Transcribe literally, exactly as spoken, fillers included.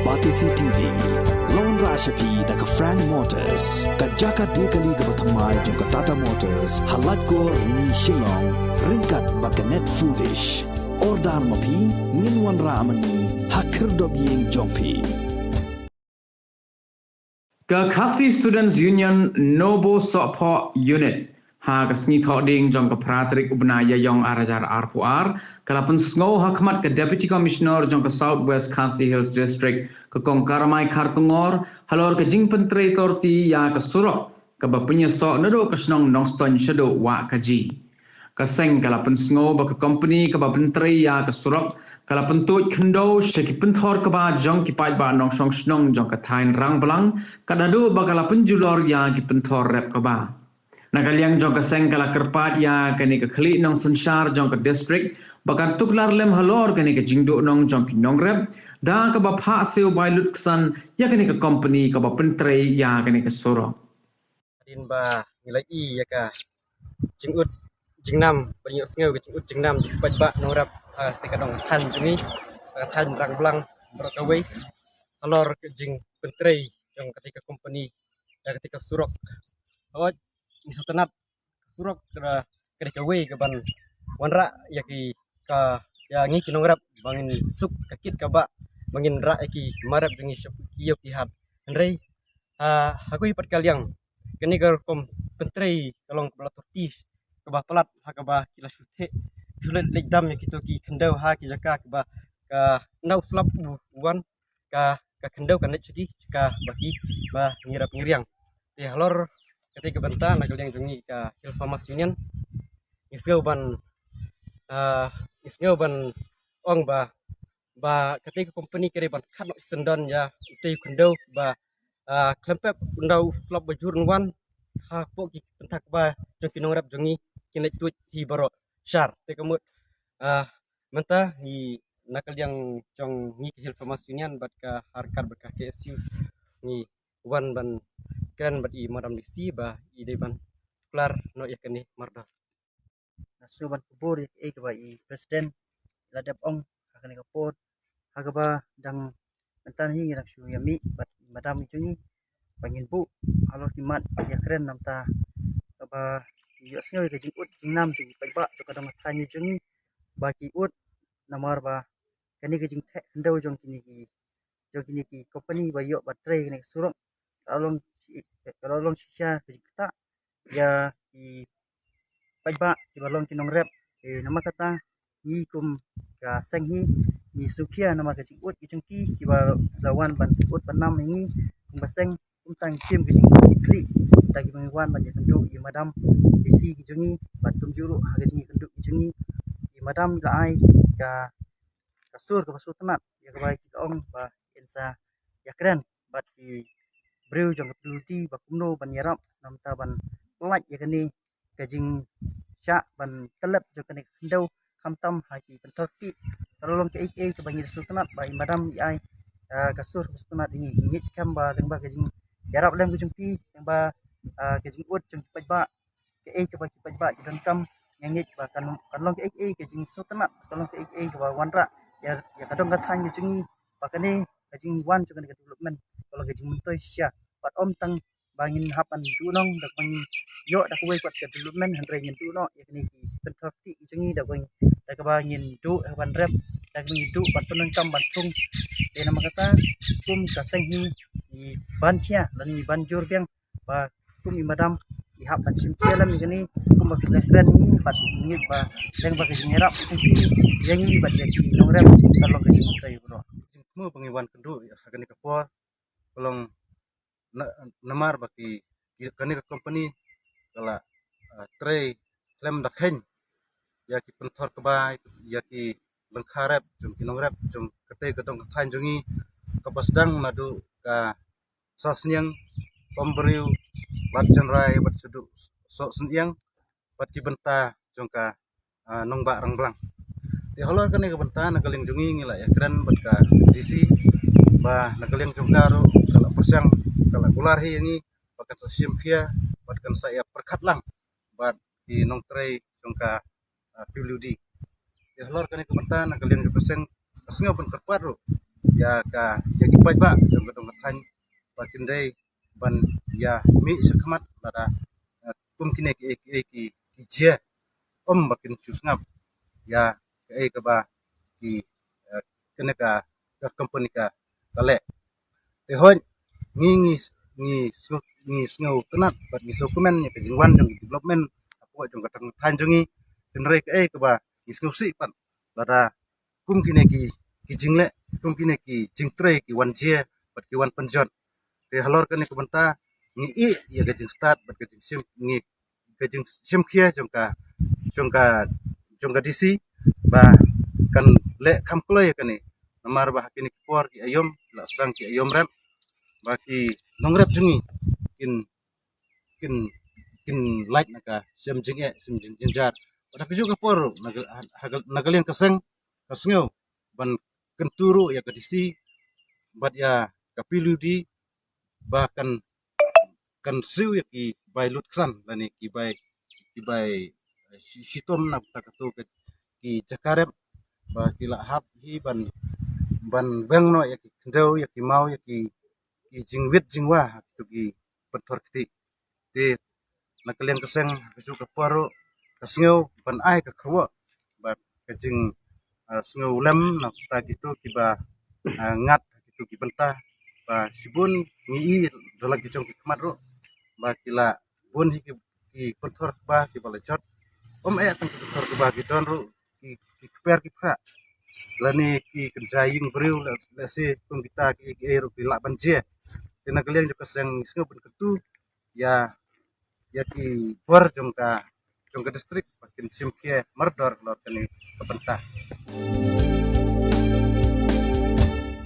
Batesi T V, la wanrah sha phi da ka Frank Motors, ka jaka die kali kaba thymmai jong ka Tata Motors, ha Laitkor, Rni, Shillong, ryngkat bad ka Net Foodish. Order ma phi, ngin wanrah ma ngi ha khyrdop ïing jong phi. Ka Khasi Students Union Nobo Sohphoh Unit, ha ka sngi Thohdieng jong ka phra tarik u bnai Ïaïong ar hajar arphew ar, ka la pynsngew ha khmat ka Deputy Commissioner jong ka South West Khasi Hills District, ka Kong Karmai Kharkongor, halor ka jingpyntrei torti ïa ka surok kaba pynïasoh naduh ka shnong Nongstoiñ shaduh Wahkaji. Ka seng ka la pynsngew ba ka kompani kaba pyntrei ïa ka surok ka la pyntuid khyndew sha ki pynthor kba jong ki paidbah nongshong shnong jong ka thaiñ Rangblang, ka naduh ba ka la pynjulor ïa ki pynthor rep kba. Na ka liang jong ka seng ka la kyrpad ïa kane ka khlieh nongsynshar jong ka district ba kan tuklar lem halor kane ka jingduhnong jong ki nongrep, da kaba phah siew bai lutksan ïa kane ka kompani kaba pyntrei ïa kane ka surok. Hadien ba ngi la ïohi ïa ka jingud jingnam, ba ngi ïohsngew ka jingud jingnam jong ki paidbah nongrep, ah, ha kata ka dong thaiñ jong ngi, ha ka thaiñ Rangblang baroh kawei, halor ka jingpyntrei jong kata ka kompani, ïa kata ka surok. Hooid, ngi sngewtynnat surok ka dei kawei kaban wanrah ïa ki, ka, ïa ngi ki nongrep ba ngin suk ka kit ka bah, ba ngin rah ïa ki mar rep jong ngi sha ki ïew ki hat. Hynrei, ah, ha kawei pat ka liang, kane ka rukom pyntrei ka long kaba la torti, kaba palat ha kaba ki la shu theh, shu leit leit dam ïa kito ki khyndew ha ki jaka kaba ka khyndew slap u wan, ka, ka khyndew ka leit sha ki jaka ba ki, ba ngi rep ngi riang. Te halor kata ka bynta na ka liang jong ngi ka Hill Farmers Union, ngi sngew ban, ah, ngi sngew ban ong ba, ba kata ka kompani ka dei ban khad noh shisyndon ïa utei u khyndew ba, ah, khlem pep ynda u slap ba jur un wan, hapoh ki pynthor kba jong ki nongrep jong ngi kin leit tuid hi baroh shar. Te ka mut, ah, mynta ngi na ka liang jong ngi ka Hill Farmers Union bad ka ha ryngkat bad ka K S U ngi wan ban kren bad i Madam D C ba i dei ban tuklar noh ïa kane mardor. Nga sngew ban kubur ïa kaei kaba i President la dep ong ha kane ka por, ha kaba dang mynta hi ngi dang shu ïa mih bad i Madam jong ngi ba ngin buh halor ki mat ïakren namar kaba ïohsngew ïa ka jingud jingnam jong ki paidbah jong ka dong ka thaiñ jong ngi ba ki ud namar ba kane ka jingtheh khyndew jong kine ki, jong kine ki kompani ba ïoh ban trei kane ka surok ka la long shi-, ka la long shisha ka jingktah ïa ki paidbah kiba long ki nongrep. Te namar kata ngi kum ka seng hi ngi sngewkhia namar ka jingud ki jong ki kiba la wan ban ud ban nam ïa ngi kum ka seng, kumta ngi shim ka jingkhlieh da kiba ngi wan ban ïakynduh ïa i Madam D C ki jong ngi bad kumjuh ruh ha ka jingïakynduh ki jong ngi i Madam la ai ka, ka sur kaba sngewtynnat ïa kaba ki la ong ba yn sa ïakren bad ki briew jong ka P W D ba kumno ban ïarap namar ban pyllait ïa kane ka jingshah ban tyllep jong kane ka khyndew khamtam ha ki pynthor kti. Ka la long kaei kaei kaba ngi sngewtynnat ba i Madam i ai, ah, ka sur kaba sngewtynnat ïa ngi. Ngi ngeit skhem ba lyngba ka jingïarap lem ka jong phi, lyngba, ah, ka jingud jong ki paidbah, kaei kaba ki paidbah ki donkam, nga ngeit ba kan, kan long kaei kaei ka jingsngewtynnat, kan long kaei kaei kaba wanrah ïa, ïa ka dong ka thaiñ ka jong ngi ba kane ka jingwan jong kane ka development ka long ka jingmyntoi shisha. Bad ym tang ba ngin hap ban duhnong da kaba ngin ïoh da kawei pat ka development, hynrei ngin duh noh ïa kine ki pynthor kti ki jong ngi da kaba ngin, da kaba ngin duh ban rep, da kaba ngin duh ban pyndonkam ban thung. Te namar kata kum ka seng hi ngi ban khia lane ngi ban jur biang ba kum i Madam i hap ban shim khia lem ïa kane kum ba ki la kren ïa ngi bad ngi ngeit ba lyngba ka jingïarap jong ki ïa ngi bad ïa ki nongrep ka long ka jingmyntoi baroh. Jingthmu ba ngi wan kynduh ha kane ka por ka long na-, namar ba ki, ki, kane ka kompani ka la, ah, trei khlem da kheiñ ïa ki pynthor kba, ïa ki lyngkha rep jong ki nongrep jong katei ka dong ka thaiñ jong ngi, kaba sdang naduh ka Sohsniang, Pambriew, Lad Jynrai bad shaduh Sohsniang bad ki bynta jong ka, ah, nongbah Rangblang. Te halor kane ka bynta na ka liang jong ngi ngi la ïakren bad ka D C ba na ka liang jong ka ruh ka la pyrshang, ka la kular hi ïa ngi ba kan sa shim khia bad kan sa ïa pyrkhat lang bad ki nongtrei jong ka, ah, P W D. Te halor kane ka bynta na ka liang jong ka seng ka sngew ban kyrpad ruh ïa ka, ïa ki paidbah jong ka dong ka thaiñ ba kin dei ban ïa mih sha khmat lada, eh, kum kine ki, ki, ki, ki jia, ym ba kin shu sngap ïa kaei kaba ki, eh, kane ka, ka company ka, ka leh. Te hooid, ngi, ngi, ngi sngew, ngi sngewtynnat bad ngi sngewkmen ïa ka jingwan jong ki development hapoh jong ka dong ka thaiñ jong ngi. Hynrei kaei kaba ngi sngewsih pat, lada kum kine ki, ki jingleh, kum kine ki jingtrei ki wan jia bad ki wan pynjot. Te halor kane ka bynta ngi ïeh ïa ka jingstad bad ka jingshim, ngi, ka jingshim khia jong ka, jong ka, jong ka D C ba kan leh kham kloi ïa kane. Namar ba ha kine ki por ki aïom la sdang ki aïom rep, ba ki nongrep jong ngi kin, kin, kin lait na ka shem jingeh, shem jing, jingjar. Bad ha kajuh ka por ruh na ka, ha, ha, na ka liang ka seng ka sngew ban kyntu ruh ïa ka D C bad ïa ka P W D ba kan, kan siew ïa ki bai lut ksan lane ki bai, ki bai, eh, shi-, shitom na kata kato ka, ki jaka rep ba ki la hap hi ban, ban weng noh ïa ki khyndew, ïa ki maw, ïa ki, ki jingwit jingwa ha kito ki pynthor kti. Te na ka liang ka seng ha kajuh ka por ruh ka sngew ban ai ka kyrwoh bad ka jing, ah, sngew lem na kata kito kiba, ah, ngat ha kito ki bynta ba shibun ngi i da la ki jong ki khmat ruh ba ki la bun hi ki, ki pynthor kba kiba la jot. Ym eh tang ki pynthor kba ki don ruh ki, ki kper ki phrah lane ki kynja ïing briew, le, lehse kum kita ki, ki ei ruh ki lah ban jia. Te na ka liang jong ka seng ngi sngew ban kyntu ïa, ïa ki bor jong ka, jong ka district ba kin shim khia mardor halor kane ka bynta.